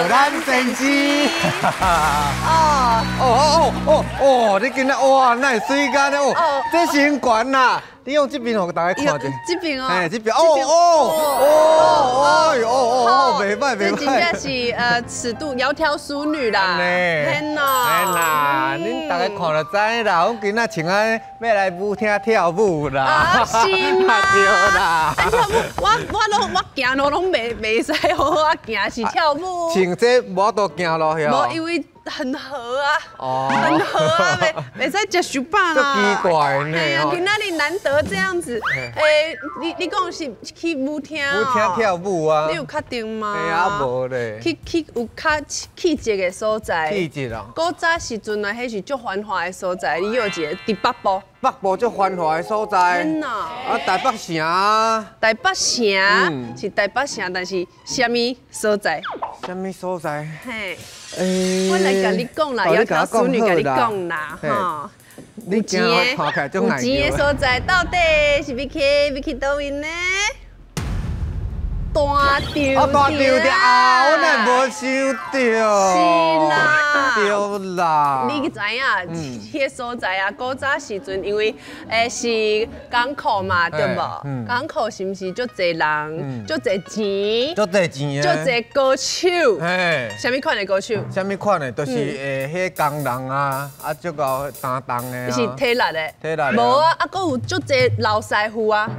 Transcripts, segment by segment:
覽先生。哦哦哦哦，你今仔哇，哪會媠甲呢？哦，這身懸啦！你用這邊予大家看者。這邊哦。哎，這邊哦哦哦哦哦哦，袂歹袂歹。這真正是尺度窈窕淑女啦。嘿啦。嘿啦，恁大家看就知啦。阮今仔穿按欲來舞廳跳舞啦。啊，是嗎？對啦。啊，跳舞，我攏我行路攏袂使好好啊行，是跳舞。穿這無法度行路遐。無，因為很合啊，很合啊，袂使食傷飽啦。足奇怪呢。嘿啊，今仔日難得這樣子，欸，你講是去舞廳舞廳跳舞啊？你有確定嗎？嘿啊，無咧。去有較氣質的所在。氣質啊。古早時陣啊，彼是足繁華的所在，你約一个佇北部。北部足繁華的所在。天哪！啊，台北城啊。台北城是台北城，但是啥物所在？啥物所在？嘿。我來共你講啦，窈窕淑女共你講啦，吼。有錢的，有錢的所在，到底是欲去欲去佗位呢？大稻啊，大稻埕啊，我哪無想著。是啦。對啦。你知影，彼个所在啊，古早時陣因為是港口嘛，對無？港口是毋是足濟人，足濟錢，足濟錢足濟歌手。嘿。啥物款的歌手？啥物款的？就是彼工人啊，啊，足夠擔當的。是體力的。體力的。無啊，啊，閣有足濟老師傅啊。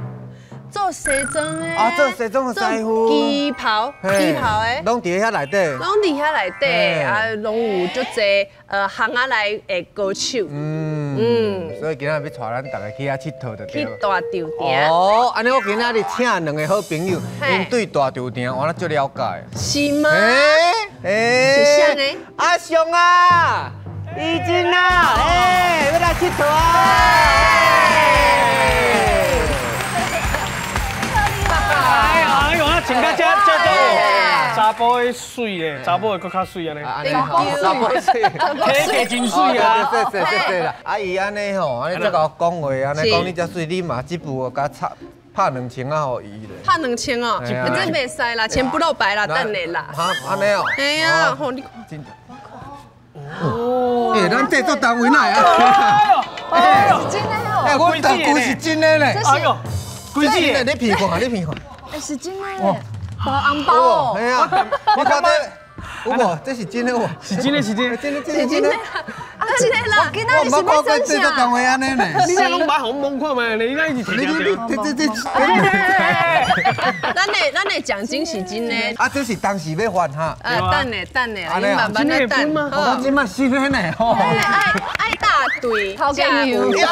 做西裝的，啊，做西裝的師傅，旗袍，旗袍的，攏佇遐內底，攏佇遐內底，啊，攏有足濟行仔內的歌手，嗯嗯，所以今仔欲帶咱逐家去遐𨑨迌就對。去大稻埕。哦，按呢我今仔日請兩个好朋友，𪜶對大稻埕我足了解。是嗎？欸，是啥呢？阿雄啊，怡珍啊，欸，欲來𨑨迌啊！穿甲遮遮遮查埔的媠咧，查埔的阁较媠按呢。查埔媠，体格真媠啊！对对对对啦，啊伊按呢吼，按呢才共我讲话，按呢讲你遮媠，你嘛這步共插拍2000仔予伊咧。拍2000哦，這袂使啦，錢不露白啦，等下啦。哈，按呢哦。哎呀，吼你看。哦。欸，咱製作單位哪會啊？哎呦，是真的哦。欸，我大舅是真的咧。哎呦，規矩你鼻看，你鼻看。欸，是真的。包紅包哦！嘿啊，你看這有無？這是真的無？是真的，是真的，真的，真的，真的。啊，真的啦！我毋捌看過製作單位按呢呢。你這攏捌予阮摸看覓？你那一直你你這這這。咱的獎金是真的。啊，這是當時欲還哈。啊，等咧等咧，你慢慢來等。我這馬新的呢吼。愛愛大隊，加油！對對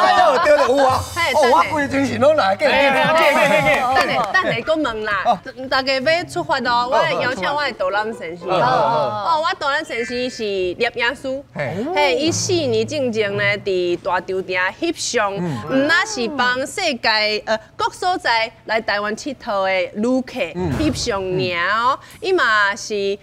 對，有啊。哦，我規精神攏來，過過過。等下等下，閣問啦。大家欲出發咯，我來邀請我的導覽先生。哦，我導覽先生是攝影師。嘿，伊4年進前呢，佇大稻埕翕相，毋但是幫世界各所在來台灣𨑨迌的旅客翕相爾哦，伊嘛是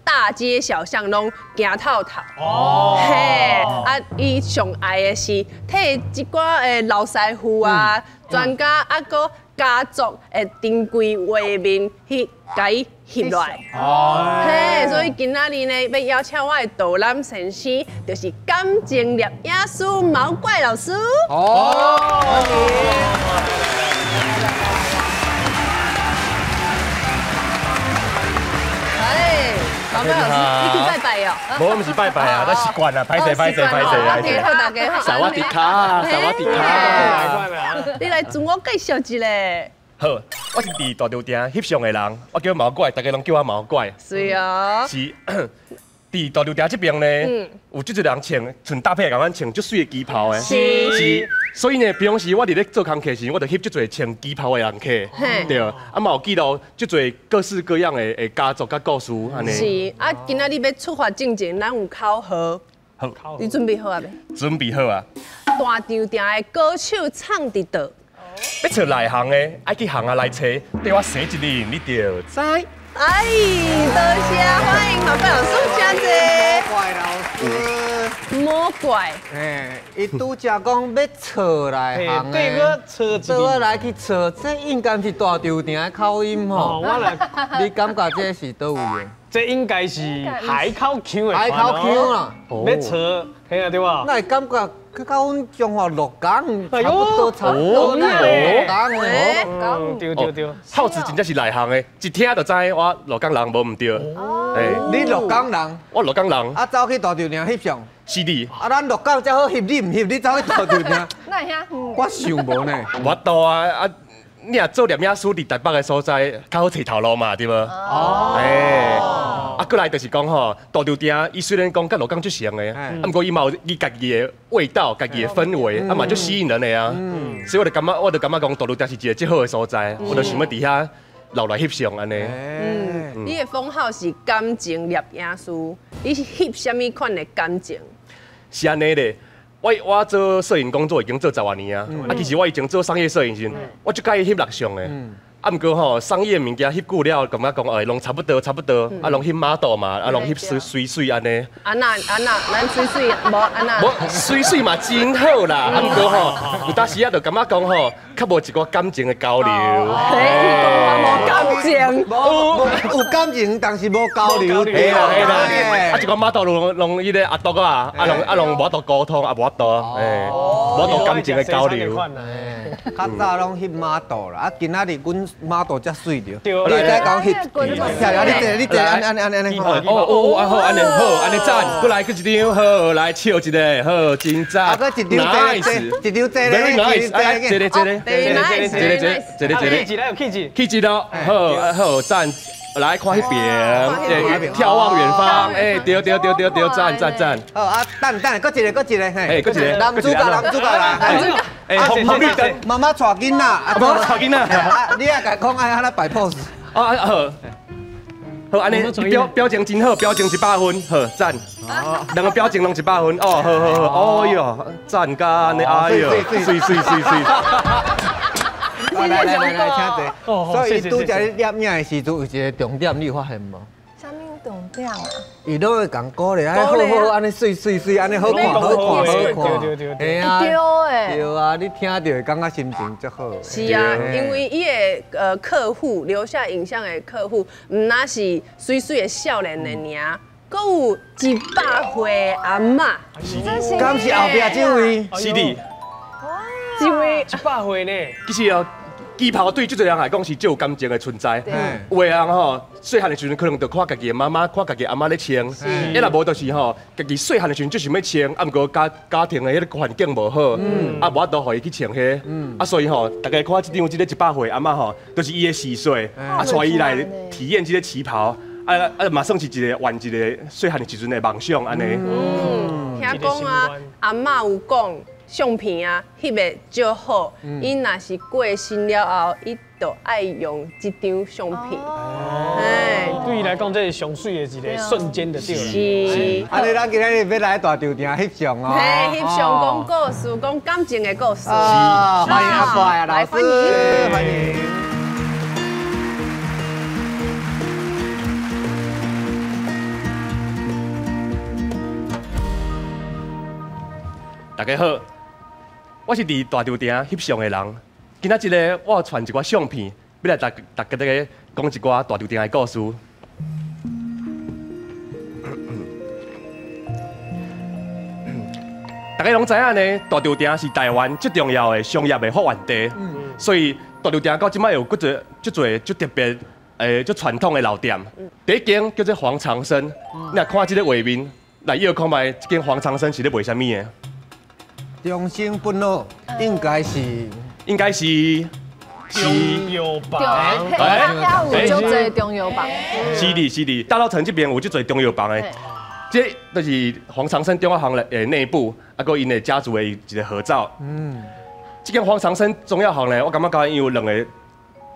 大街小巷攏行透透。哦，嘿，啊，伊上愛的是替一寡的老師傅啊、專家啊，閣家族的珍貴畫面去共伊翕落來。哦，嘿，所以今仔日呢，欲邀請我的導覽先生，就是感情攝影師毛怪老師。哦，歡迎。哎，毛怪老師，你去拜拜哦？無，毋是拜拜啊，咱習慣啦，歹勢歹勢歹勢歹勢。大家好，薩瓦迪卡，薩瓦迪卡。你來自我介紹一下。好，我是佇大稻埕翕相的人，我叫毛怪，大家攏叫我毛怪。是啊。是，佇大稻埕這邊呢，有足濟人穿穿搭配共款穿足媠的旗袍的。是。是，所以呢，平常時我佇咧做工課時，我就翕足濟穿旗袍的人客。對，啊嘛有記錄足濟各式各樣的家族佮故事按呢。是，啊，今仔日欲出發進前，咱有口號。好。你準備好啊未？準備好啊。大稻埕的歌手唱佇佗？欲揣內行的，愛去行仔內揣，綴我踅一輪，你就知。哎，多謝，歡迎毛怪老師，請坐。毛怪老師，魔怪。哎，伊拄才講欲揣內行的，對我揣對我來去揣，這應該是大稻埕的口音吼。我來，你感覺這是佗位的？這應該是海口腔的，海口腔啊，欲揣，聽啊對無？那會感覺佮佮阮彰化鹿港差不多，差不多呢，鹿港的，對對對。浩子真正是內行的，一聽就知我鹿港人無毋對。你鹿港人？我鹿港人。啊，走去大稻埕翕相。是你。啊，咱鹿港才好翕，你毋翕，你走去大稻埕。哪會遐？我想無呢。無度啊啊！你若做攝影師佇台北的所在，較好揣頭路嘛，對無？哦。欸，啊，過來就是講吼，大稻埕伊雖然講佮鹿港足像的，啊，毋過伊嘛有伊家己的味道、家己的氛圍，啊嘛足吸引人的啊。所以我就感覺，我就感覺講大稻埕是一個足好的所在，我就想欲佇遐留來翕相按呢。嗯，你的封號是感情攝影師，你是翕啥物款的感情？是按呢咧。我做攝影工作已經做10外年啊，啊，其實我以前做商業攝影時，我足佮意翕錄像的，啊，毋過吼商業物件翕久了，感覺講哎，攏差不多差不多，啊，攏翕 model 嘛，啊，攏翕媠媠媠按呢。啊那啊那，咱媠媠無啊那。無媠媠嘛真好啦，啊，毋過吼，有當時啊就感覺講吼，較無一寡感情的交流。嘿，無感情。無有感情，但是無交流。嘿啦嘿啦，啊，一寡 model 攏攏彼個阿獨啊，啊攏啊攏無法度溝通，啊無法度，嘿，無法度感情的交流。較早攏翕 model 啦，啊，今仔日阮 model 才媠著。對，你知講翕，啊，你坐，你坐，按按按按按。哦哦哦，好，按呢好，按呢讚，過來閣一張，好，來笑一个，好，真讚。啊，閣一張坐，一張坐咧， Very nice，哎，坐咧坐咧， Very nice，坐咧坐咧，坐咧坐咧，氣質來有氣質，氣質咯，好，好讚。來看彼邊，眺望遠方，哎，對對對對對，讚讚讚。好啊，等等，閣一個，閣一個，嘿，閣一個，男主角，男主角啦，哎，紅綠燈，媽媽帶囡仔，媽媽帶囡仔，啊，你也共講愛按怎擺 pose。啊好，好，按呢表情真好，表情100分，好讚。兩個表情攏100分，哦，好好好，哎喲，讚甲按呢，哎喲，媠媠媠媠。來來來來，請坐。所以拄才咧攝影的時陣，有一個重點，你有發現無？啥物重點啊？伊攏會共鼓勵，好好按呢媠媠媠，按呢好看好看好看。對對對。對啊。對欸。對啊，你聽著會感覺心情足好。是啊，因為伊的客戶留下影像的客戶，毋但是媠媠的少年的爾，閣有100歲阿嬤。敢是後壁這位？是的。這位100歲呢？其實哦。旗袍對這濟人來講是足有感情的存在。有的人吼，細漢的時陣可能就看家己的媽媽、看家己阿嬤咧穿，啊若無就是吼，家己細漢的時陣就想欲穿，啊毋過家庭的彼個環境無好，啊無法度予伊去穿彼，啊所以吼，大家看這張這个100歲阿嬤吼，就是伊的序歲，啊帶伊來體驗這个旗袍，啊啊嘛算是一個圓一個細漢的時陣的夢想按呢。聽講啊，阿嬤有講。相片啊，翕的足好。伊若是過身了後，伊就愛用這張相片。哎，對伊來講，這是上媠的一個瞬間的對。是。啊，你咱今日欲來大稻埕翕相哦。嘿，翕相講故事，講感情的故事。歡迎阿怪啊，老師，歡迎。大家好。我是佇大稻埕翕相的人，今仔日呢，我有傳一寡相片，欲來大家講一寡大稻埕的故事。大家攏知影呢，大稻埕是台灣最重要的商業的發源地，所以大稻埕到這擺有足濟足特別、足傳統的老店。第一間叫做黃長生，你若看這个畫面，來搖看覓，這間黃長生是咧賣啥物的？中生不老，應該是，應該是中藥房。哎，有足濟中藥房。是的，是的，大稻埕這邊有足濟中藥房的，這就是黃長生中藥行的內部，啊，閣𪜶的家族的一個合照。嗯，這間黃長生中藥行呢，我感覺講伊有兩個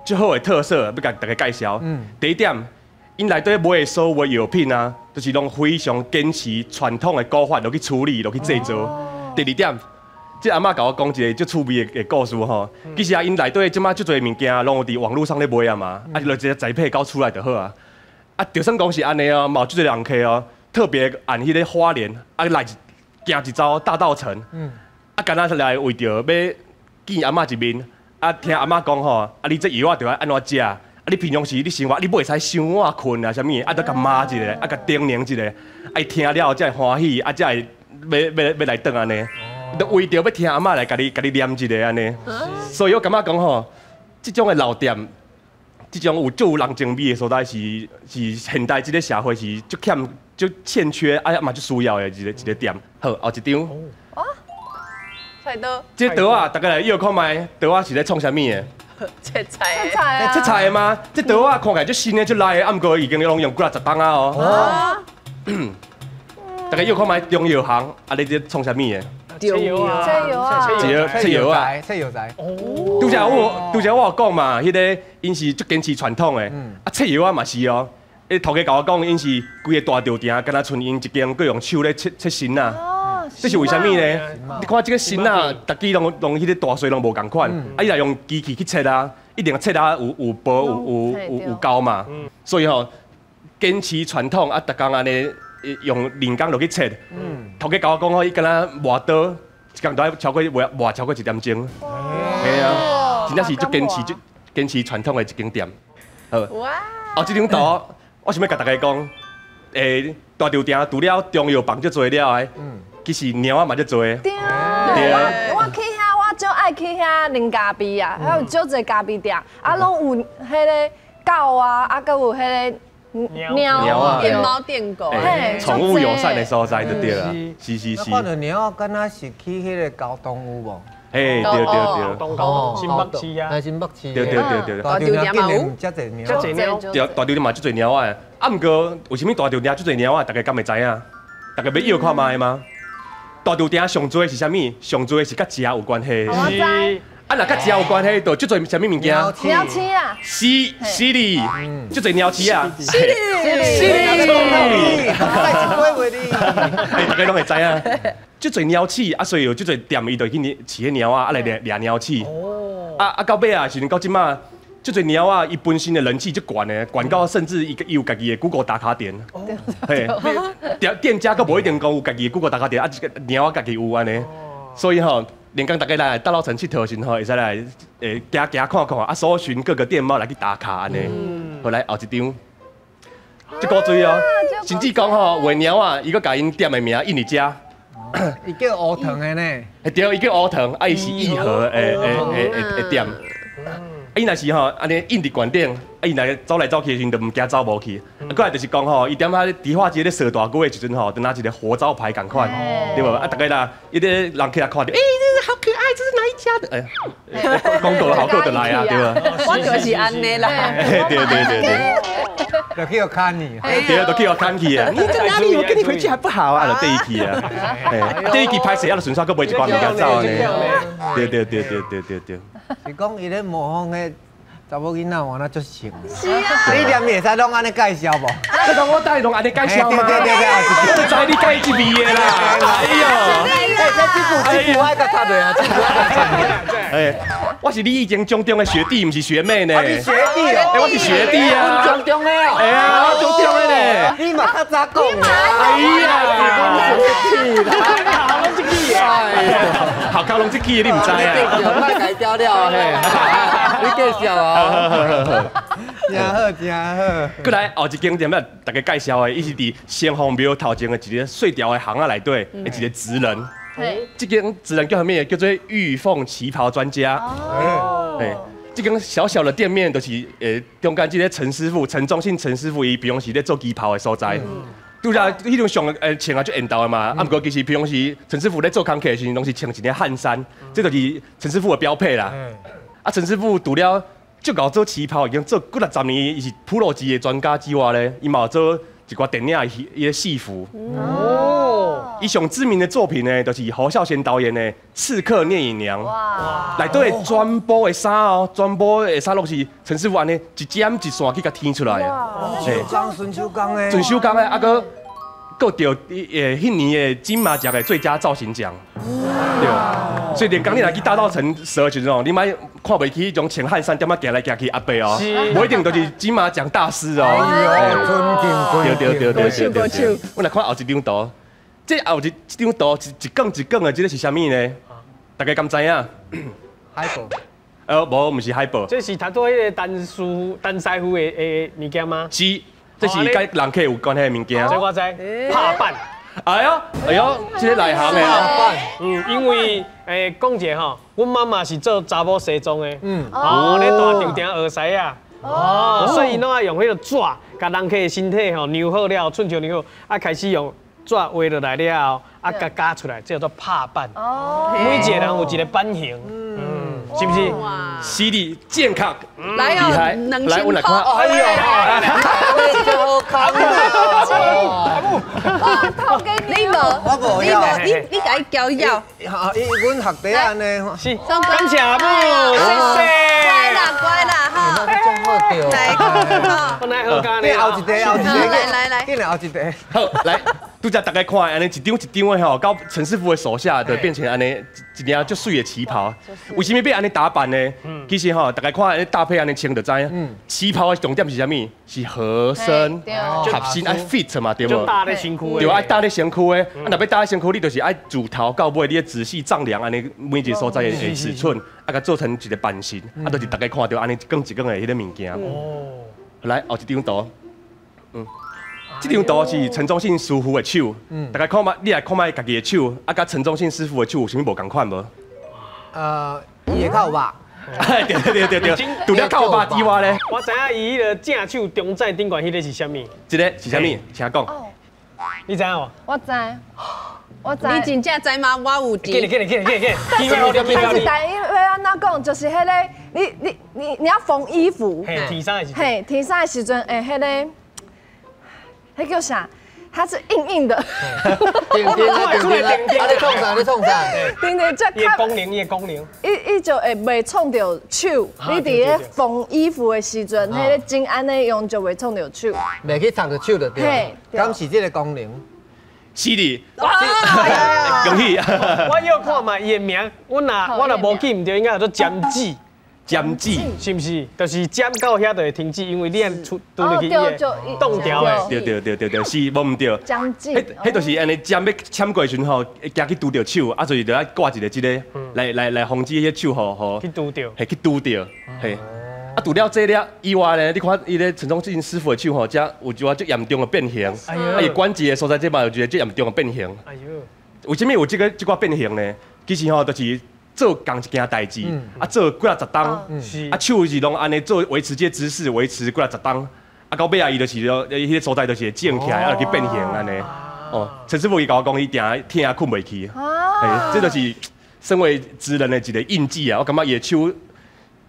足好的特色，欲共大家介紹。嗯，第一點，𪜶內底賣的所有藥品啊，就是攏非常堅持傳統的古法落去處理，落去製作。第二點。這阿嬤共我講一個足趣味的故事吼，其實啊，𪜶內底這擺足濟物件攏有佇網路上咧賣啊嘛，啊就直接栽配交出來就好啊。啊，就算講是按呢哦，嘛有足濟人客哦，特別按彼个花蓮啊來行一遭大稻埕，啊，敢若是來為著欲見阿嬤一面，啊，聽阿嬤講吼，啊，你這藥仔著愛按怎食，啊，啊，你平常时你生活你袂使伤晚睏啊，啥物，啊，著共骂一下，啊，共叮咛一下，啊，伊听了才会欢喜，啊，才会欲来转按呢。就为著欲听阿嬷来共你念一下按呢。所以我感觉讲吼，這種的老店，這種有足有人情味的所在是現代這個社會是足欠、足欠缺，啊嘛足需要的一個店。好，後一張。菜刀。這桌仔，大家來臆看覓，桌仔是咧創啥物的？切菜。切菜啊！切菜的嗎？這桌仔看起來足新的、足來的，啊，毋過已經攏用幾若十冬啊哦。大家臆看覓中藥行，啊，你這創啥物的？切藥啊！切藥切藥啊！切藥材。哦。拄才我有講嘛，彼个𪜶是足堅持傳統的，啊，切藥仔嘛是哦。彼頭家共我講，𪜶是規个大稻埕，敢若賰𪜶一間，閣用手咧切切蓁仔。這是為啥物呢？你看這个蓁仔，逐支攏彼个大細攏無仝款，啊，伊若用機器去切啊，一定切啊有薄有厚嘛。所以吼，堅持傳統啊，逐工按呢用人工落去切。頭家共我講吼，伊敢若磨刀，一工都愛超過磨磨超過一點鐘。嘿啊，真正是足堅持足堅持傳統的一間店。好，哦，這張圖我想欲共大家講，大稻埕除了中藥房足濟了的，其實貓仔嘛足濟。對啊，我去遐，我足愛去遐啉咖啡啊，還有足濟咖啡店，啊，攏有彼个狗啊，啊，閣有彼个貓啊，電貓電狗，寵物友善的所在就對啦。是是是。看著貓敢若是去彼个高東有無？嘿，對對對。東高新北市啊。新北市。對對對對。大稻埕竟然有遮濟貓。遮濟貓。對，大稻埕嘛足濟貓仔，啊，毋過為啥物大稻埕足濟貓仔？大家敢會知影？大家欲臆看覓嗎？大稻埕上濟是啥物？上濟是佮食有關係。我知。啊，若佮食有關係，就足濟啥物物件？貓鼠啊。是是哩，足濟貓鼠啊。是哩是哩。哎，大家攏會知影。足濟貓鼠啊，所以有足濟店伊就去飼彼貓仔，啊來掠掠貓鼠。哦。啊啊，到尾啊，時陣到這馬，足濟貓仔，伊本身的人氣足懸的，懸到甚至伊有家己的 Google 打卡點。哦。嘿，店家閣無一定講有家己的 Google 打卡點，啊，這個貓仔家己有按呢。所以吼，連講大家來大稻埕𨑨迌時吼，會使來行行看看，啊，搜尋各個店貌來去打卡按呢。好，來後一張，這古錐哦，甚至講吼，有的貓仔，伊閣共𪜶店的名印佇遮。伊叫烏糖的呢。對，伊叫烏糖，啊，伊是義和的店。啊，伊若是吼按呢印佇懸頂，啊，伊若走來走去的時陣，就毋驚走無去。啊，過來就是講吼，伊踮遐迪化街咧掃大街的時陣吼，就若一个活招牌仝款，對無？啊，逐家啦，彼个人起來看著，欸，這是好可愛，這是哪一家的？哎，廣告好過就來啊，對無？我就是按呢啦。對對對對。就去予牽去。對，就去予牽去啊！你在哪裡？我跟你回去還不好啊！就綴去啊！綴去歹勢，啊，就順紲閣買一寡物件走按呢。對對對對對對對。是講伊咧模仿彼查某囡仔換啊足像。是啊。你連會使攏按呢介紹無？這講我等下攏按呢介紹嗎？對對對對，我知你佮意這味的啦。哎呦！哎，這句我愛共插落啊，這句我愛共插落。哎，我是你以前中中的學弟，毋是學妹呢。你學弟哦。哎，我是學弟啊。中中的哦。哎呀，我中中的呢。你嘛較早講。哎呀，學弟啦。攏這句啊。學校攏這句，你毋知啊？莫共掉了嘿。你繼續哦。真好，真好。閣來後一間店欲大家介紹的，伊是佇城隍廟頭前的一个細條的巷仔內底的一个職人。這間職人叫啥物？叫做玉鳳旗袍專家。哦。這間小小的店面，就是中間這个陳師傅，陳忠信陳師傅，伊平常時咧做旗袍的所在。拄才彼張相穿啊足緣投的嘛，啊，毋過其實平常時陳師傅咧做工課的時陣，攏是穿一件汗衫，這就是陳師傅的標配啦。啊，陳師傅除了足𠢕做旗袍，已經做幾若十年，伊是 pro 級的專家之外咧，伊嘛有做一寡電影的伊的戲服。哦。伊上知名的作品呢，就是侯孝賢導演的《刺客聶隱娘》。哇！內底全部的衫哦，全部的衫攏是陳師傅按呢一針一線去共添出來的。哇！純手工的。純手工的，啊，閣閣著彼年的金馬獎的最佳造型獎。對。所以連講你若去大稻埕踅的時陣哦，你莫看袂起彼種穿汗衫踮遐行來行去阿伯哦，無一定就是金馬獎大師哦。哎呦，尊敬尊敬。對對對對對對。我來看後一張圖，這後一這張圖一一卷一卷的，這个是啥物呢？大家敢知影？海報。無，毋是海報。這是頭拄彼個陳師陳師傅的物件嗎？是，這是佮人客有關係的物件。這我知，拍板。哎喲，哎喲，這個內行的啊。嗯，因為講者吼，阮媽媽是做查某西裝的，嗯，哦，咧大場埕學師啊，哦，所以攏愛用彼個紙，共人客的身體吼量好了，寸尺量好，啊開始用紙畫落來了後，啊共加出來，這叫做拍板。哦，每一個人有一個版型，嗯，是不是？犀利健康，來哦，來，我來看。哎呦，真好看啊！你無，你無，你共伊交友。伊阮學弟按呢。是，感謝阿母，謝謝。乖啦，乖啦，哈。真好著。來，我來好干呢。後一塊，後一塊。來來來，緊來後一塊。好，來。拄才大家看，按呢一張一張的吼，到陳師傅的手下，就變成按呢一領足媠的旗袍。為什麼欲按呢打扮呢？其實吼，大家看按呢搭配按呢穿就知。旗袍的重點是啥物？是合身、合身愛 fit 嘛，對無？搭咧身軀的。對，愛搭咧身軀的。啊，若欲搭咧身軀，你就是愛自頭到尾，你愛仔細丈量按呢每一個所在的尺寸，啊，共做成一個版型，啊，就是大家看著按呢一卷一卷的彼个物件。哦。來，後一張圖。嗯。這張圖是陳忠信師傅的手，大家看覓，你來看覓家己的手，啊，佮陳忠信師傅的手有啥物無仝款無？伊會較有肉。對對對對，除了較有肉之外咧，我知影伊彼个正手中指頂懸彼个是啥物？這个是啥物？請講。你知影無？我知，我知。你真正知嗎？我有知。緊緊緊緊緊緊。但是台語欲按怎講，就是彼个，你要縫衣服。嘿，天衫的時陣。嘿，天衫的時陣，會彼个。彼叫啥？它是硬硬的。定定啊定定啊！你創啥？你創啥？定定這伊的功能，伊的功能。伊就會袂創著手。你佇咧縫衣服的時陣，彼个針按呢用就袂創著手。袂去插著手就對。敢是這個功能？是的。恭喜！我要看覓伊的名，我若無記毋著，應該叫做針指。針指是毋是？就是針到遐就會停止，因為你按出拄入去伊會凍掉的。對對對對對，是無毋對。針指，彼就是按呢針欲攕過時陣吼，會驚去拄著手，啊，所以就愛掛一个這个來防止彼個手吼吼去拄著，嘿去拄著，嘿。啊，除了這个以外呢，你看伊咧陳忠信師傅的手吼，遮有一寡足嚴重的變形，啊，伊關節的所在這嘛有一个足嚴重的變形。哎喲，為啥物有這个這寡變形呢？其實吼，就是。做仝一件代誌，啊做幾若十冬，啊手是攏按呢做維持這個姿勢，維持幾若十冬，啊到尾仔伊就是說，彼个所在就是會腫起來，啊就去變形按呢。哦，陳師傅伊共我講，伊定疼睏袂去，嘿，這就是身為職人的一個印記啊。我感覺伊的手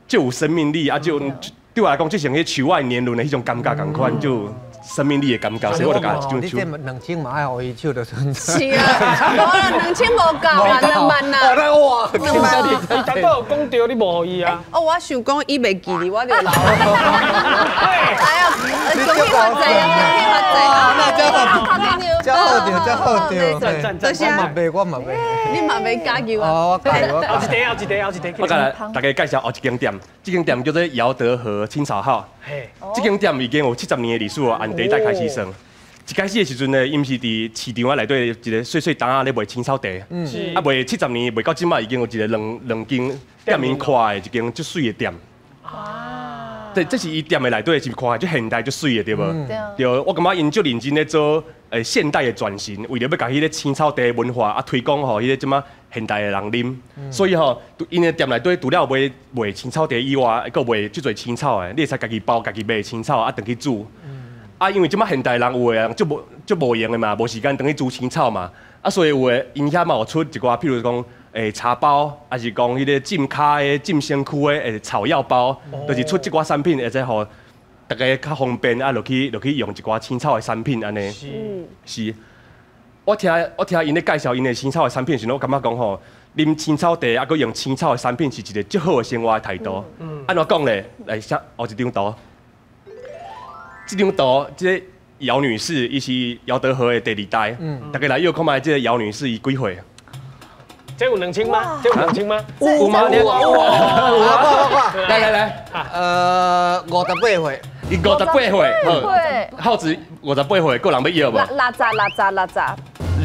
就有生命力，啊就對我來講，就像彼樹仔年輪的彼種感覺仝款，就。生命力的感覺，所以我就共這張手。你這2000嘛愛予伊手就算。是啊，無啦，2000無夠啦，2萬啦。哇，兩萬。伊頭拄有講著，你無予伊啊？哦，我想講伊袂記得，我就留。哎呀，恭喜發財啊！恭喜發財！那真好，真好著，真好著。多謝。我嘛袂，我嘛袂。你嘛袂加油啊？哦，我加油，我加油。後一塊，後一塊，後一塊。我來大家介紹後一間店，這間店叫做姚德和青草號。這間店已經有70年的歷史哦，按第一代開始算。一開始的時陣呢，伊毋是佇市場仔內底一个細細檔仔咧賣青草茶，啊賣70年賣到這擺已經有一个兩間店面寬的一間足媠的店。對，這是伊店的內底是看足現代足媠的，對無？對，我感覺𪜶足認真咧做現代的轉型，為著欲共彼个青草茶文化啊推廣予彼个這擺現代的人啉，所以吼，𪜶的店內底除了賣賣青草茶以外，閣賣足濟青草的，你會使家己包、家己買青草啊，轉去煮。啊，因為這擺現代人有的人足無閒的嘛，無時間轉去煮青草嘛，啊，所以有的𪜶遐嘛有出一寡，譬如講茶包，還是講彼个浸跤的、浸身軀的草藥包，就是出這寡產品，會使予大家較方便啊，落去用一寡青草的產品按呢。是。我聽𪜶咧介紹𪜶的青草的產品時，我感覺講吼，啉青草茶啊，閣用青草的產品是一個足好的生活的態度。按怎講咧？來，寫後一張圖。這張圖，這個姚女士，伊是姚德和的第二代。大家來約看覓，這個姚女士伊幾歲？這有2000嗎？這有2000嗎？有嗎？有啊！來來來，58歲。伊58歲，好，耗子58歲，閣有人欲約無？六十。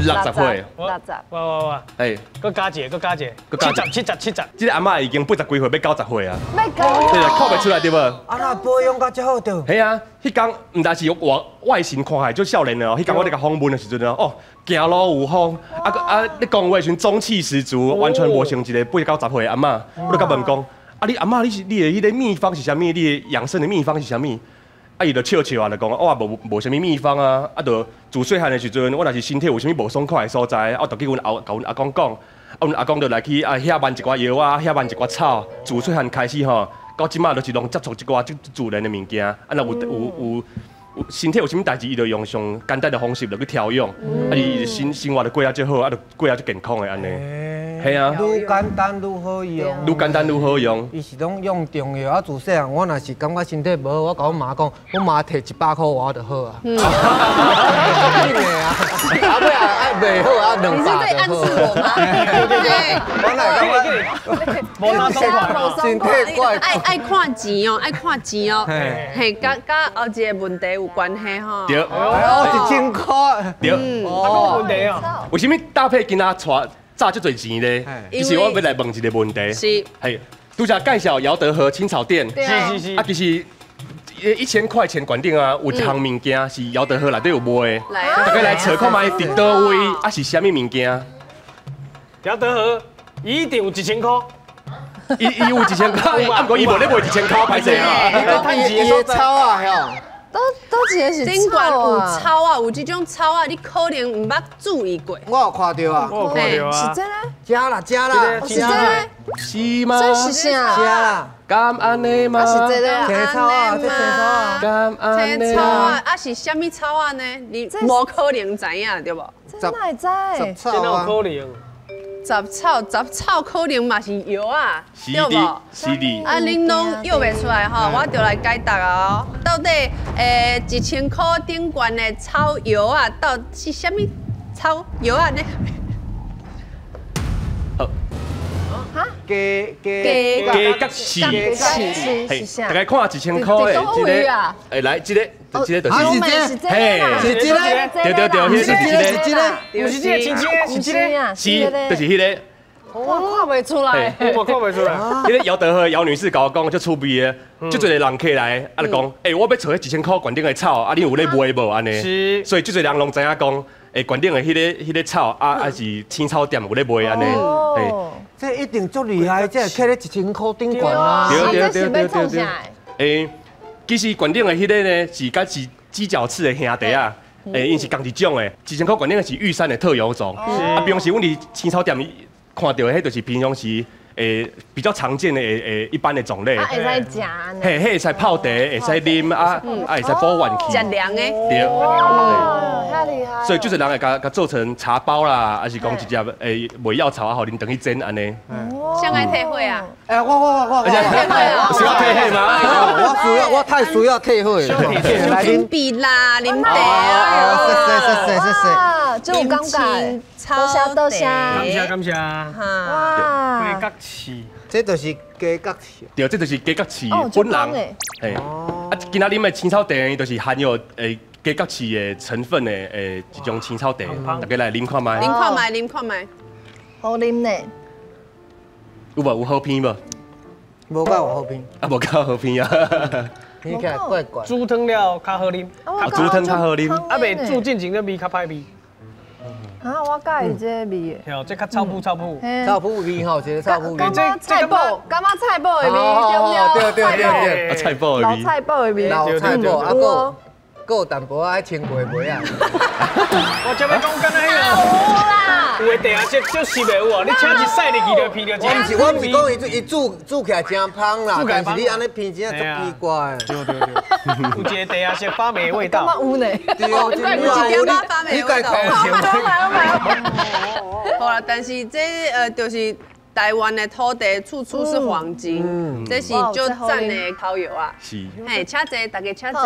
60岁。60。哇哇哇！哎，阁加一个，阁加一个，70、70、70。这个阿嬷已经80几岁，欲90岁啊。欲九。对啊，看袂出来对无？啊，那保养甲遮好著。嘿啊，彼工毋但是我外形看起来足少年的哦，彼工我咧共访问的时阵哦，行路有风，啊啊，咧讲话的时阵中气十足，完全无像一个八九十岁的阿嬷。我就共问讲，啊你阿嬷你是你的彼个秘方是啥物？你的养生的秘方是啥物？啊，伊就笑笑啊，就讲我也无啥物秘方啊，啊，就自细汉的时阵，我若是身体有啥物无爽快的所在，我就去阮阿共阮阿公讲，啊，阮阿公就来去啊遐慢一寡药啊，遐慢一寡草，自细汉开始吼，到这马就是拢接触这寡这自然的物件，啊，若有身体有啥物代志，伊就用上简单的方式落去调养，啊，伊生活就过啊足好，啊，就过啊足健康的按呢。嘿啊，愈简单愈好用，愈简单愈好用。伊是拢用中药啊，自细汉我若是感觉身体无好，我共阮妈讲，阮妈提100箍我就好啊。真的啊，啊尾啊爱袂好啊200 你是在暗示我吗？对，我哪会感觉无哪爽快，身体怪。爱看钱哦，爱看钱哦，嘿，佮后一个问题有关系吼。对，哦，1000箍。对，啊，问题哦。为什么搭配今仔带炸这侪钱咧？其实我欲来问一个问题。是，嘿，拄才介绍姚德和青草店。是是是。啊，其实1000块钱悬顶啊，有一项物件是姚德和内底有卖的。大家来揣看觅伫佗位，啊是啥物物件？姚德和一定有1000箍。伊有1000箍，啊，毋过伊无咧卖1000箍，歹势啊。伊的草啊，吼。都一个是顶悬有草啊，有这种草啊，你可能毋捌注意过。我有看到啊，我有看到啊。是这个？食啦食啦，是这个？是吗？这是啥？食啦。敢按呢吗？是这个啊。青草啊，这青草啊。敢按青草啊，啊是啥物草啊呢？你无可能知影对无？这哪会知？杂草啊。可能？杂草，杂草可能嘛是药啊，对无？是的。啊，恁拢约袂出来吼，我就来解答啊。到底1000箍顶悬的草药啊，到底是啥物草药啊呢？好。哈？鸡鸡角刺，嘿，大家看1000箍的这个，哎，来这个，这个就是，嘿，是这个，对对对，是这个，不是这个，是这个，是这个，是，就是彼个。我看袂出来，我看袂出来。彼个姚德和姚女士共我讲，足趣味的，足济人客来，啊就讲，欸，我欲揣彼1000箍悬顶的草，啊，恁有咧卖无？按呢？是。所以足济人拢知影讲，欸，悬顶的彼个草，啊是青草店有咧卖按呢。嘿，这一定足厉害，这刻咧1000箍顶悬啊。对对对对对。欸，其实悬顶的彼个呢，是佮是鸡脚刺的兄弟啊。欸，𪜶是仝一种的，1000箍悬顶的是玉山的特有种。啊，平常时阮伫青草店看到的，彼就是平常时比较常见的一般的种类。啊，会使食呢？嘿，彼会使泡茶，会使啉，啊啊会使补元气。食凉的。对。哦，遐厉害。所以就是人会共做成茶包啦，还是讲直接卖药草啊，予恁转去煎按呢。谁爱退火啊？欸，我。退火啊！需要退火吗？我需要，我太需要退火了。准备啦，啉茶啊！谢谢谢谢。就有感觉。多谢多谢，感谢感谢。哇！鸡角刺，这就是鸡角刺。对，这就是鸡角刺本人。嘿，啊，今仔啉的青草茶就是含有鸡角刺的成分的一种青草茶，大家来啉看觅。啉看觅，啉看觅。好啉呢。有无有好品无？无够有好品。啊，无够好品啊。听起来怪怪。煮汤了较好啉。煮汤较好啉。啊，袂煮进前的味较歹味。啊，我佮意这个味的。对，这较草埔草埔。草埔味吼，一个草埔味。感觉菜脯，感觉菜脯的味，对不对？对对对对。菜脯的味。老菜脯的味。老菜脯，啊，阁阁有淡薄仔爱穿过袂啊？我这欲讲敢若彼个。有的地下室足湿的有无？你请一驶入去就闻著。我毋是讲伊煮起来真芳啦，但是你按呢闻真正足奇怪。对对对，有一个地下室发霉的味道。感觉有呢。对，有一点仔发霉的味道。好啦，但是这就是台湾的土地，处处是黄金，这是足赞的烤药啊。是。嘿，请坐，大家请坐，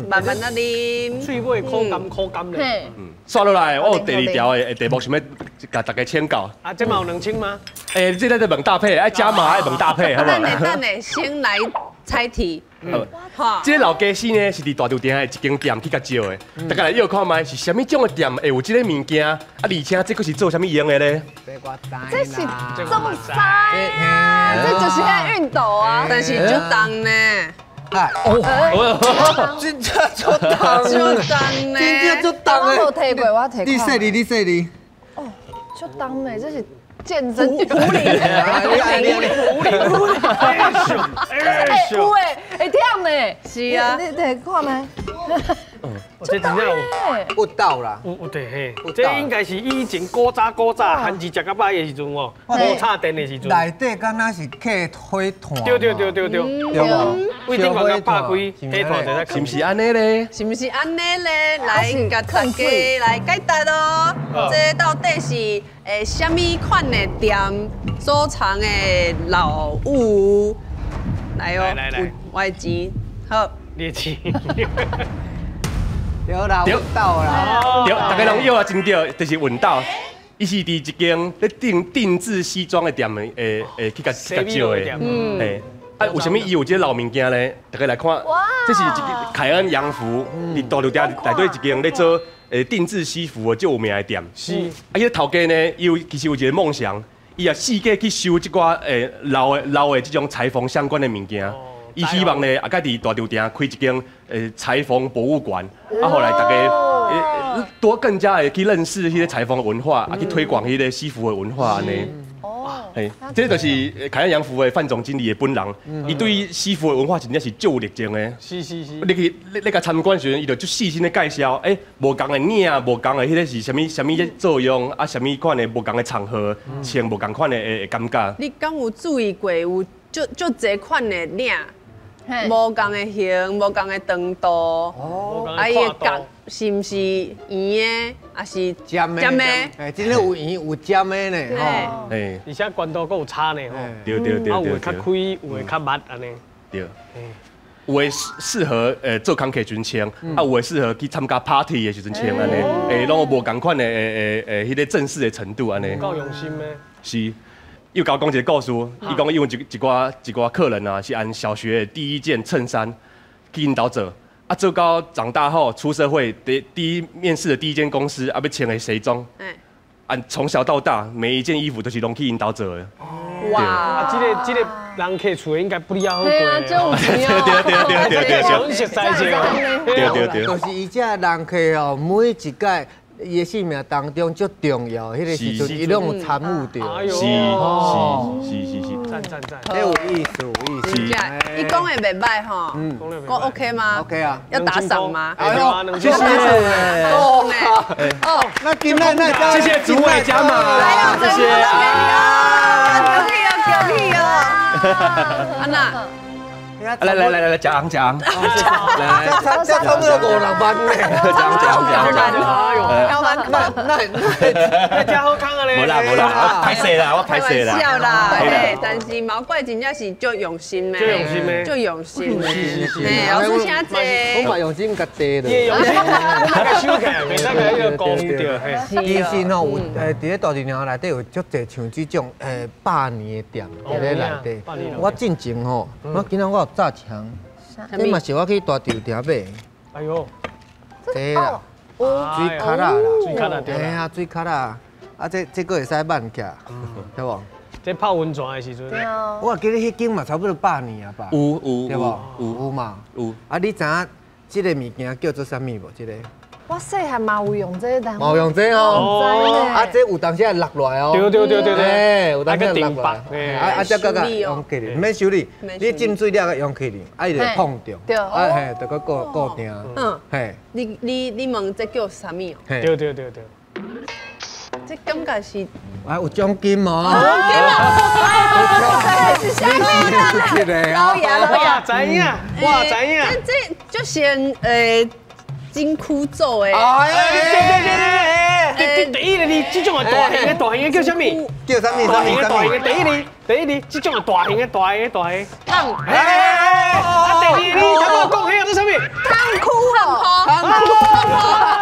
慢慢仔啉。喙尾苦甘苦甘咧。煞落来，我有第二条的题目，想欲共大家请教。啊，这嘛有2000吗？欸，这个在问搭配，爱加码爱问搭配，好无？等下等下，先来猜题。這个老家私呢是佇大稻埕的一間店去共借的，大家來臆看覓是啥物種的店會有這个物件？啊，而且這閣是做啥物用的咧？這是種衫啊，這就是彼熨斗啊，但是足重呢。哦，真正足重，足重呢，真正足重我無提過，我提。你細膩，你細膩。哦，足重呢，這是健身壺鈴，壺鈴，壺鈴，哎，有哎，會忝呢。是啊，你提看覓？這真正有有斗啦，有對嘿，這應該是以前古早古早番薯食較歹的時陣哦，無插電的時陣。內底敢若是刻火炭。對對對對對，對無？為頂懸共拍開，火炭就是毋是按呢咧？是毋是按呢咧？來，共大家來解答哦。這到底是啥物款的店所藏的老物？來哦，我的錢，好。你的錢。對啦，熨斗啦，對，大家攏臆啊真對，就是熨斗。伊是佇一間咧定製西裝的店的，去共借的。嗯。啊，為啥物伊有這个老物件咧？大家來看，這是一間凱恩洋服，佇大稻埕內底一間咧做定製西服的足有名的店。是。啊，彼个頭家呢，伊有其實有一個夢想，伊也四界去收這寡老的這種裁縫相關的物件。伊希望呢，啊，閣佇大稻埕開一間裁縫博物館，啊，予來大家多更加會去認識彼个裁縫文化，啊，去推廣彼个西服的文化按呢。哦，嘿，這就是凱恩洋服的范總經理的本人，伊對西服的文化真正是足有熱情的。是是是。你去你共參觀時陣，伊就足細心的介紹，無仝的領，無仝的彼个是啥物啥物作用，啊，啥物款的無仝的場合，穿無仝款的感覺。你敢有注意過有足足濟款的領？無仝的型，無仝的長度，啊，伊的角是毋是圓的，還是尖的？尖的，哎，真的有圓有尖的呢，吼。哎，而且懸度閣有差呢，吼。對對對對。啊，有的較開，有的較密，按呢。對。有的適合做工課時陣穿，啊，有的適合去參加 party 的時陣穿，按呢，攏有無仝款的彼个正式的程度，按呢。夠用心的。是。又共我講一个故事，伊講伊有一寡客人啊，是按小學第一件襯衫去𪜶兜做，啊做到長大後出社會第一面試的第一間公司啊，欲穿的西裝，按從小到大每一件衣服都是攏去𪜶兜做的。哇！啊，這个人客厝應該不離好過。對啊，就有錢哦。對對對對對對。熟悉對對對。就是伊這人客哦，每一屆。伊的生命當中足重要，彼个時陣伊攏有參與著。是是是是是，讚讚讚，這有意思有意思。真正，伊講的袂䆀吼，講 OK 嗎？OK 啊。要打賞嗎？哎呦，謝謝。哦，那今天那謝謝主委加碼，謝謝。恭喜哦，恭喜哦。安娜。來來來來來，食紅食紅，來，這差不多五六萬呢，食紅食紅食紅，那那那真好康啊咧！無啦無啦，我歹勢啦，我歹勢啦。開玩笑啦，但是毛怪真正是足用心的，足用心的，足用心的。是是是。老師請坐。我嘛用心較濟啦。你用心，我收起來，袂使共彼个辜負著。其實吼，有佇咧大稻埕內底有足濟像這種百年的店佇咧內底。我進前吼，我今仔我有紮一項，這嘛是我去大稻埕買的。哎喲，這啦，水跤仔啦，水跤仔對啦。啊，水跤仔，啊，這閣會使挽起來，對無？這泡溫泉的時陣。對啊。我記得彼間嘛差不多百年啊吧。有有對無？有嘛？有。啊，你知影這個物件叫做啥物無？這個。我細漢嘛有用這個，嘛有用這個哦。啊，這有當時會落落來哦。對對對對對。有當時會落落來。啊啊，這閣閣用起來，毋免修理，你浸水了閣用起來，啊，伊就碰著。對。啊嘿，就閣固定。嗯。嘿。你問這叫啥物哦？對對對對。這感覺是。啊，有獎金哦。獎金啊！這是啥物啊？老爺老爺。我知影，我知影。這這就像真枯燥的。哎，對對對，第一个字，這種的大型的大型的叫啥物？叫啥物？大型的大型的第一字，第一字，這種的大型的大型的大型。燙。哎，啊，第二字，頭拄講彼個做啥物？燙箍哦。燙箍。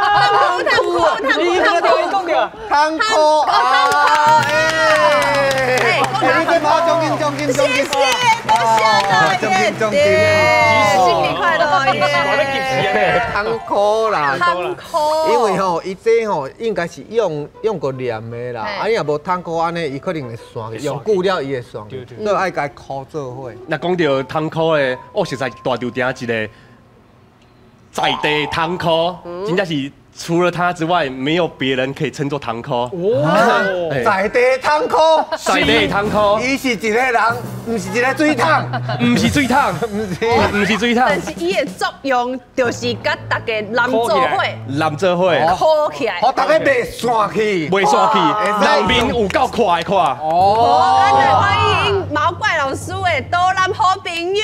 燙箍。燙箍。燙箍。講著。燙箍啊！哎，你這馬獎金獎金。金，獎金。謝謝，多謝大家，新年快樂！湯箍啦，湯箍，因為吼，伊這吼應該是用用過黏的啦，啊，你若無湯箍按呢，伊可能會散去，用久了伊會散去，所以愛共伊箍做伙。那講到湯箍的，我實在大稻埕一個在地湯箍，真正是除了他之外，沒有別人可以稱作湯箍。哦，在地湯箍，在地湯箍，伊是一個人，毋是一個水桶，毋是水桶，毋是水桶。但是伊的作用就是佮大家黏做伙，黏做伙，箍起來，予大家袂散去，袂散去，人面有夠看的看。哦，咱來歡迎毛怪老師的導覽好朋友，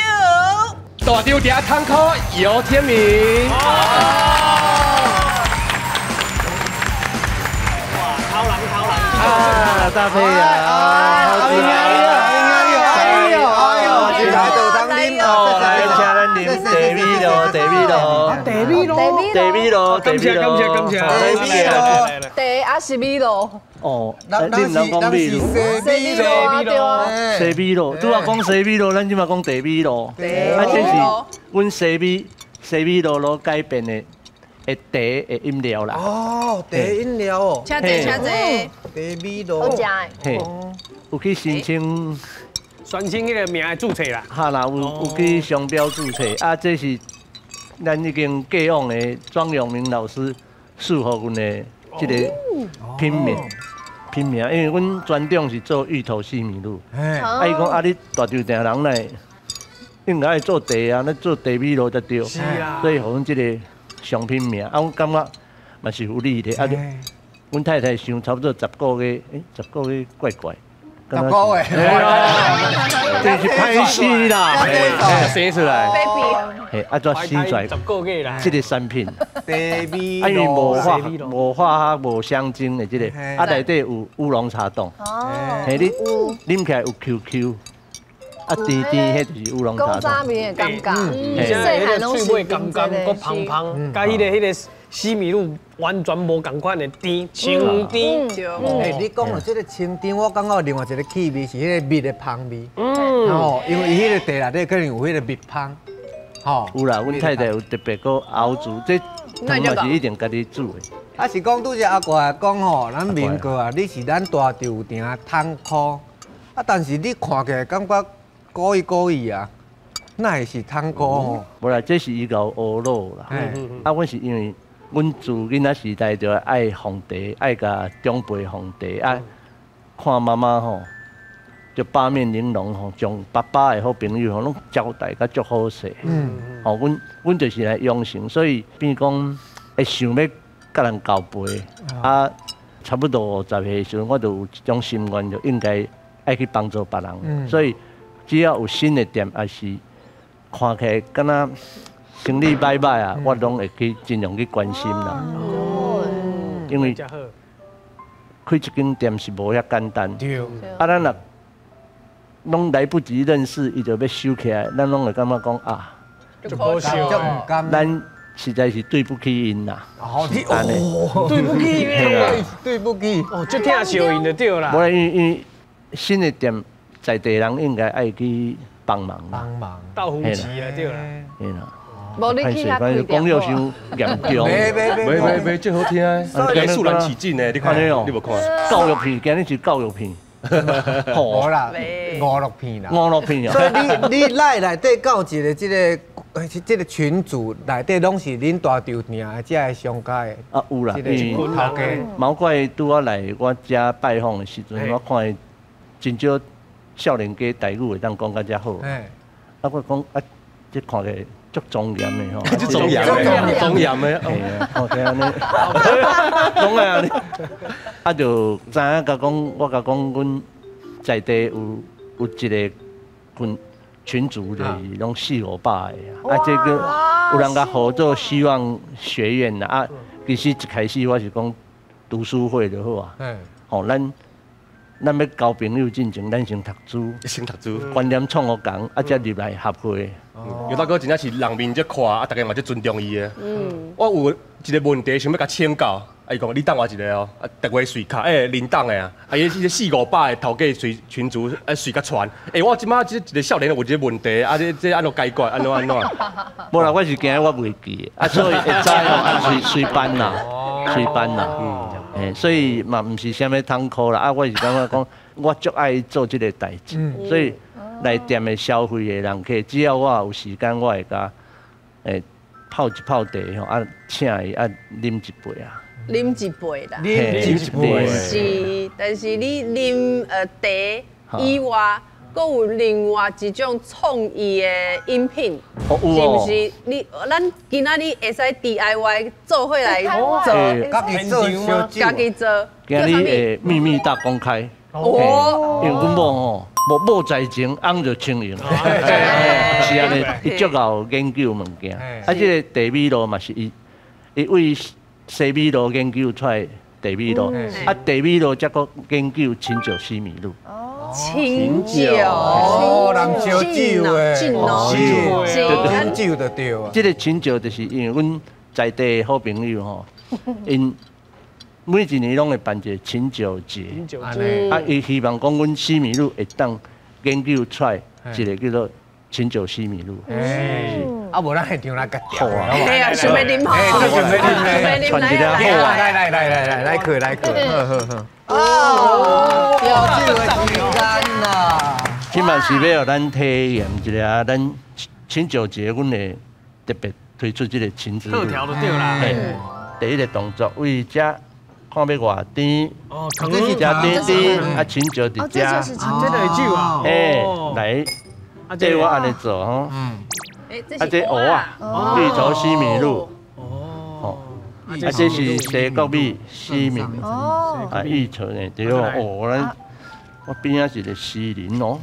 大稻埕湯箍游天明。啊，搭配啊！哎呦，哎呦，哎呦，来到当啉哦，来请咱啉茶米露，茶米露，茶米露，茶米露，感謝感謝感謝，茶米露，茶還是米露？哦，恁人講米露，西米露啊，對啊，西米露，拄仔講西米露，咱這馬講茶米露，啊，這是阮西米露囉改變的。的茶的飲料啦。哦，茶飲料哦。請坐，請坐。茶米露。好食的。嘿，有去申請。申請彼个名的註冊啦。哈啦，有去商標註冊啊，這是咱已經過往的莊永明老師賜予阮的這個品名，品名，因為阮專長是做芋頭西米露。啊，伊講啊，你大稻埕人來，應該愛做茶啊，咱做茶米露才對。是啊。所以予阮這個商品名，啊，阮感覺嘛是有理的，啊，阮太太想差不多10個月，欸，10個月怪怪，十個月，真是歹勢啦，生出來，嘿，啊，怎生出來？十個月啦，這個產品，茶米啊，因為無化學、無香精的這個，啊，內底有烏龍茶凍，嘿，你啉起來有 QQ。啊，甜甜，彼就是烏龍茶。古早味的感覺，而且彼个喙尾甘甘，閣芳芳，佮彼个西米露完全無仝款的甜，清甜。欸，你講到這個清甜，我感覺另外一個氣味是彼個蜜的芳味。哦，因為伊彼個茶內底可能有彼個蜜芳。吼，有啦，阮太太有特別閣熬煮，這湯嘛是一定家己煮的。啊，是講拄才阿國講吼，咱民國啊，你是咱大稻埕湯箍，啊，但是你看起來感覺古意古意啊，哪會是湯箍吼？無啦，這是伊𠢕學路啦。啊，阮是因為阮自囡仔時代就愛奉茶，愛共長輩奉茶啊。看媽媽吼，就八面玲瓏吼，將爸爸的好朋友吼，攏招待甲足好勢。吼，阮就是來養成，所以變講會想欲佮人交陪。啊，差不多50歲的時陣，我就有一種心願，就應該愛去幫助別人。所以只要有新的店，還是看起來敢若生意歹歹啊，我攏會去盡量去關心啦。因為開一間店是無遐簡單。對。啊，咱若攏來不及認識，伊就欲收起來，咱攏會感覺講啊，足可惜，足毋甘。咱實在是對不起𪜶啦。哦，對不起，對不起。哦，足疼惜𪜶就對啦。無啦，因為新的店。在地人應該愛去幫忙，幫忙，鬥扶持啊，對啦，對啦。無你去遐開店，講了傷嚴重，袂袂袂袂，這好聽啊！這肅然起敬的，你看，你無看？教育片，今日是教育片，無啦，娛樂片啦，娛樂片啊。所以你內底到一個這個群組內底攏是恁大稻埕的這个商家的。啊，有啦，因為頭家毛怪拄仔來我遮拜訪的時陣，我看伊真少。少年家台語會當講甲遮好，啊，我講啊，這看起來足莊嚴的吼，足莊嚴的，莊嚴的，嘿啊，看起來按呢，攏愛按呢，啊，就知影共講，我共講，阮在地有一個群組，就是攏4、5百个啊，這個有人共合作希望學院啦，啊，其實一開始我是講讀書會就好啊，吼，咱欲交朋友進前，咱先讀書，先讀書，觀念創予仝，啊，才入來合會。尤大哥真正是人面足闊，啊，大家嘛足尊重伊的。我有一个问题想欲共请教，啊伊讲你等我一下哦，啊电话随敲，欸铃铛的啊，啊伊是四五百个头家随群组啊随共传，欸我这马这一个少年有一个问题，啊这这按怎解决，按怎按怎？无啦，我是惊我袂记，啊所以会知哦，啊随随办啦，随办啦，欸所以嘛毋是啥物通苦啦，啊我是感觉讲我足爱做这个代志，所以来店的消费的人客，只要我有时间，我会共欸泡一泡茶吼，啊请伊啊啉一杯啊，啉一杯啦，啉一杯，是，但是你啉茶以外，阁有另外一种创意的饮品，是毋是？你咱今仔日会使 DIY 做伙来做，家己做烧酒，家己做。今日会秘密大公开，哦，因为阮某吼，无某在前，翁就清闲，是按呢，伊足𠢕研究物件，啊，这个茶米露嘛是伊，伊为西米露研究出来茶米露，啊，茶米露才阁研究琴酒西米露。琴酒，哦，人烧酒的，是，琴酒就对啊。这个琴酒就是因为阮在地的好朋友吼，𪜶每一年拢会办一个琴酒节，啊，伊希望讲阮西米露会当研究出来一个叫做琴酒西米露。啊，无咱现场来共调。好啊，嘿啊，想欲啉吼，想欲啉，传一下好啊，来来来来来来去来去，好好好。哦，调酒的时间啦。这嘛是欲予咱体验一下，咱琴酒节，阮会特别推出这个琴之路。特调就对啦。第一个动作为遮看欲偌甜，哦，遮甜甜，啊，琴酒伫遮，这就是酒啊。嘿，来，这我按呢做吼。啊，这蚵仔，绿头西米露。哦。啊，这是西国米西米。哦。啊，芋头呢？对哦，哦，咱我边仔是个西林哦。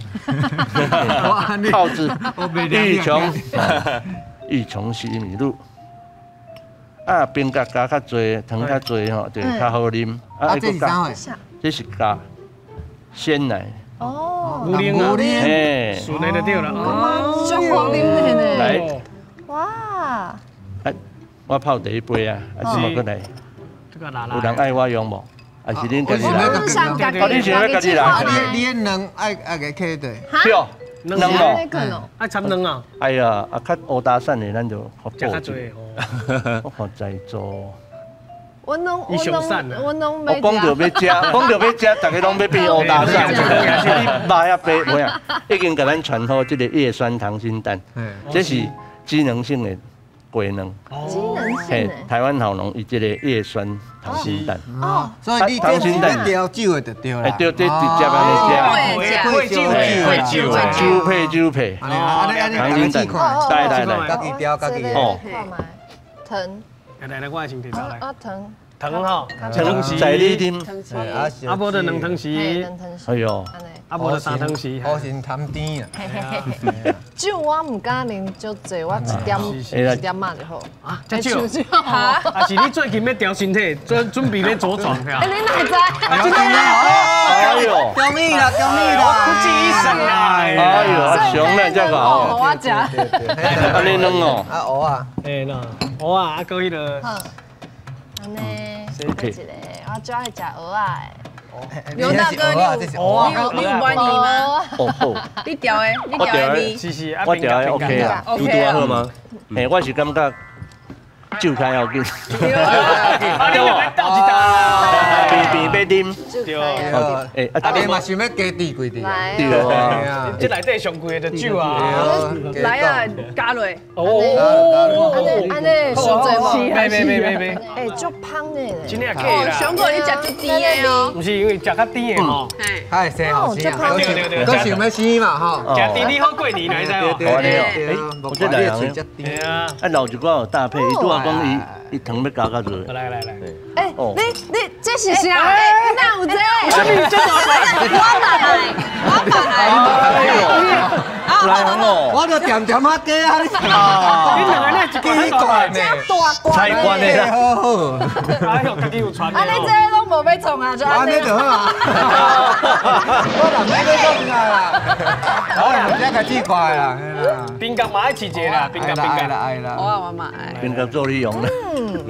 套子，芋虫，芋虫西米露。啊，冰角加较济，糖较济吼，就较好啉。啊，这是啥？这是加鲜奶。哦，牛奶啊，嘿，顺的就对了。哦，足好啉的呢。来，哇，啊，我泡第一杯啊，啊，这么过来。有人爱我用无？还是恁家己来？哦，你想欲家己来？你你卵爱爱共起的。对，卵哦。爱掺卵啊？哎呀，啊，较乌打散的，咱就较济哦。我看在做。我拢我拢我拢我讲著欲食，讲著欲食，逐家拢欲变乌打散。你肉遐白，无影，已经共咱传好这个叶酸溏心蛋，这是机能性的鸡卵。机能性的。台湾好农伊这个叶酸溏心蛋。哦，所以你溏心蛋调酒的就对啦。对，这直接按呢食。配酒配酒酒配酒配。溏心蛋，来来来，家己调家己。哦。糖。来来，我先提走来。啊，糖。糖吼，汤匙在你啉，啊无就两汤匙，哎呦，啊无就三汤匙，好心贪甜啊。酒我毋敢啉足济，我一点一点仔就好。啊，这酒，啊是你最近欲调身体，准准备欲茁壮？哎，你哪知？哎呦，恭喜啦，恭喜啦！不止一生啦！哎呦，熊咧这个哦，我食。按呢软哦。啊蚵仔，哎喏，蚵仔啊，阁彼个。按呢，一个，我最爱食蚵仔的。刘大哥，你有满意吗？哦好。你调的，你调的味。是是，我调的 OK 啊。拄拄好吗？嘿，我是感觉酒较要紧。啊，你来斗一斗。边边欲啉。对。哎，啊，你嘛想欲加滴几滴？对啊。这内底上贵的就酒啊。来啊，加落。哦。按呢按呢，伤济无？袂袂袂袂袂。哎，足芳的咧。真的假啦？上过你食足甜的哦。毋是因为食较甜的吼。较会生后生，都想欲生嘛吼。食甜你好过年来知无？对对。哎，我这来人。对啊。啊，老一寡有搭配，伊拄仔讲伊伊糖欲加较济。来来来。哎，你你这是啥？哪有这？这大我嘛爱，我嘛爱。来哦，我就恬恬仔加啊！你两个那一罐呢？大罐。菜罐的啦。好好。哎呦，家己有传。啊，你这拢无欲创啊？就按呢就好啊。我若欲创啊啦。好啦，这个试看啦。冰角嘛爱试一下啦，冰角冰角啦，爱啦。我啊，我嘛爱。冰角做你用啦。嗯。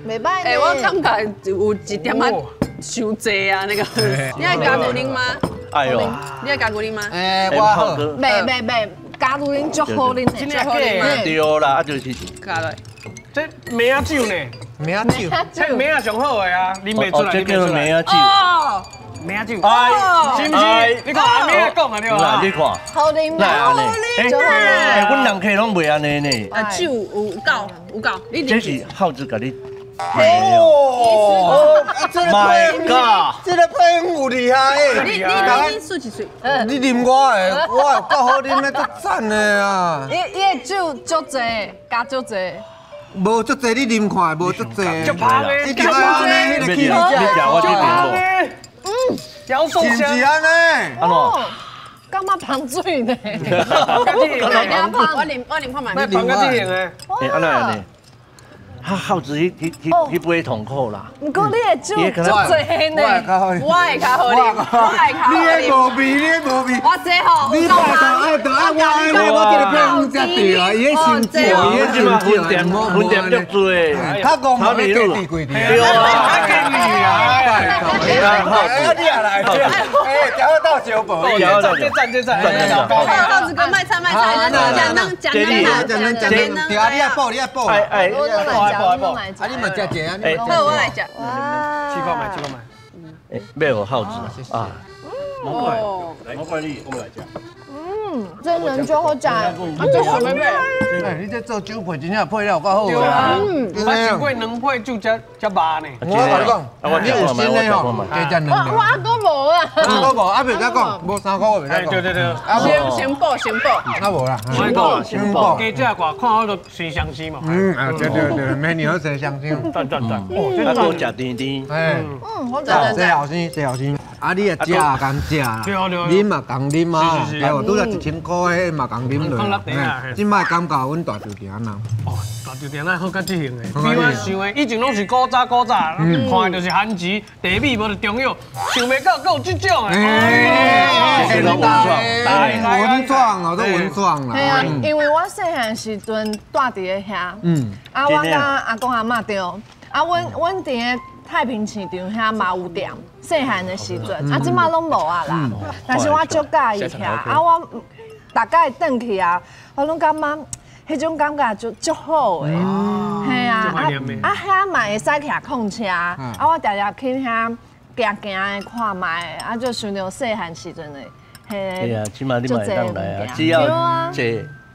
袂歹。哎，我感覺有一點仔傷濟啊，那個。你愛加牛奶嗎？哎呦，你愛加牛奶嗎？哎，我好。袂袂袂，加牛奶足好啉的。真的假的？對啦，啊就是。加落。這梅仔酒呢？梅仔酒，這梅仔上好的啊，啉袂出來，這叫梅仔酒。梅仔酒，是不是？你看阿妹講的對吧？你看，好啉啊，好啉。哎，阮人客攏袂按呢呢。啊，酒有夠有夠，你這是耗子共你。哦，這個配，這個配方有厲害的。你試一喙。你啉我的，我的夠好啉的，足讚的啊。伊伊的酒足濟，加足濟。無足濟，你啉看，無足濟。足香的，你食按呢，彼個氣你食我這邊無。嗯，是毋是按呢？按怎？感覺芳水呢？我啉看覓。你芳到這樣的。欸，按怎呢？耗子彼彼彼杯痛苦啦。毋過你的酒足濟呢？我會較好啉，我會較好啉。你的無味，你的無味。我這吼，你拜託愛著愛我安呢，我這個配方才對啊，伊的心少，伊的心少，分店足濟。較戇嘛，你隔地櫃對啊，較便宜啊。啊，你也來，哎，調到小寶，這讚這讚，耗子哥賣菜賣菜，食兩食兩，食兩，對啊，你愛補，你愛補，哎哎。啊，你嘛食者啊？好，我來食。試看覓，試看覓。哎，買予耗子啊！魔怪，魔怪你，我們來食。嗯，這人就好食，啊，這好味。哎，你這做酒配真正配了有夠好的啊！我試過兩配酒才才肉呢。我共你講，你有新的吼，加食兩。我阿哥無啊。阿哥無，阿袂使講，無三箍袂使講。對對對。先補先補。啊無啦。先補先補。加食寡，看好就生相思嘛。嗯啊，對對對，美女好生相思。讚讚讚。哦，這個食甜甜。哎。嗯，好食。這後生，這後生。啊，你也食共食啦，啉嘛共啉啊，對無？拄才1000箍，彼嘛共啉落。這擺感覺阮大稻埕啊。哦，大稻埕咱好較這型的，比我想的，以前攏是古早古早，看的就是番薯、茶米，無就中藥，想袂到閣有這種的。文創哦，都文創啦。係啊，因為我細漢時陣住佇咧遐，啊，我佮阿公阿嬤對，啊，阮佇咧太平市場遐嘛有店。細漢的時陣，啊，這馬攏無啊啦。但是我足佮意遐，啊，我逐擺轉去啊，我攏感覺彼種感覺就足好的。嘿啊，啊遐嘛會使騎控車，啊，我常常去遐行行的看覓，啊，就想著細漢時陣的。對啊，這馬你嘛會當來啊，只要坐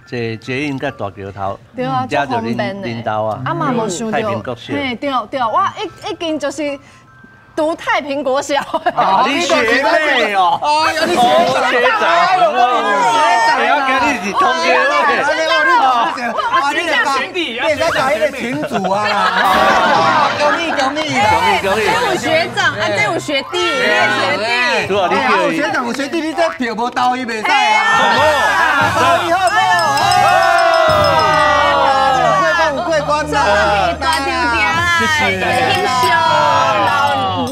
坐捷運到大橋頭，對啊，足方便的。啊嘛無想著，嘿，對對，我已經就是。讀太平國小，你學妹哦，哎呀，你學長，哎呀，今日是同學會，啊，你學弟，你在搞彼個群組啊啦，恭喜恭喜恭喜恭喜！這有學長啊，這有學弟，你學弟，對啊，你有學長有學弟，你這票無投伊袂使啊，投伊好無？有過關有過關啦，大稻埕啦，英雄。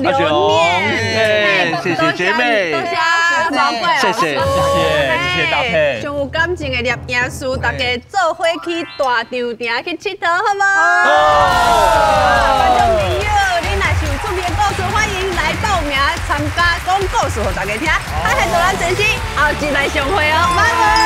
阿雄，哎，謝謝姐妹，多謝，謝謝，謝謝謝搭配。上有感情的攝影師，大家做伙去大稻埕去𨑨迌，好無？好。觀眾朋友，你若是有出名的故事，歡迎來報名參加講故事，予大家聽。海海導覽先生，後集來相會哦，拜拜。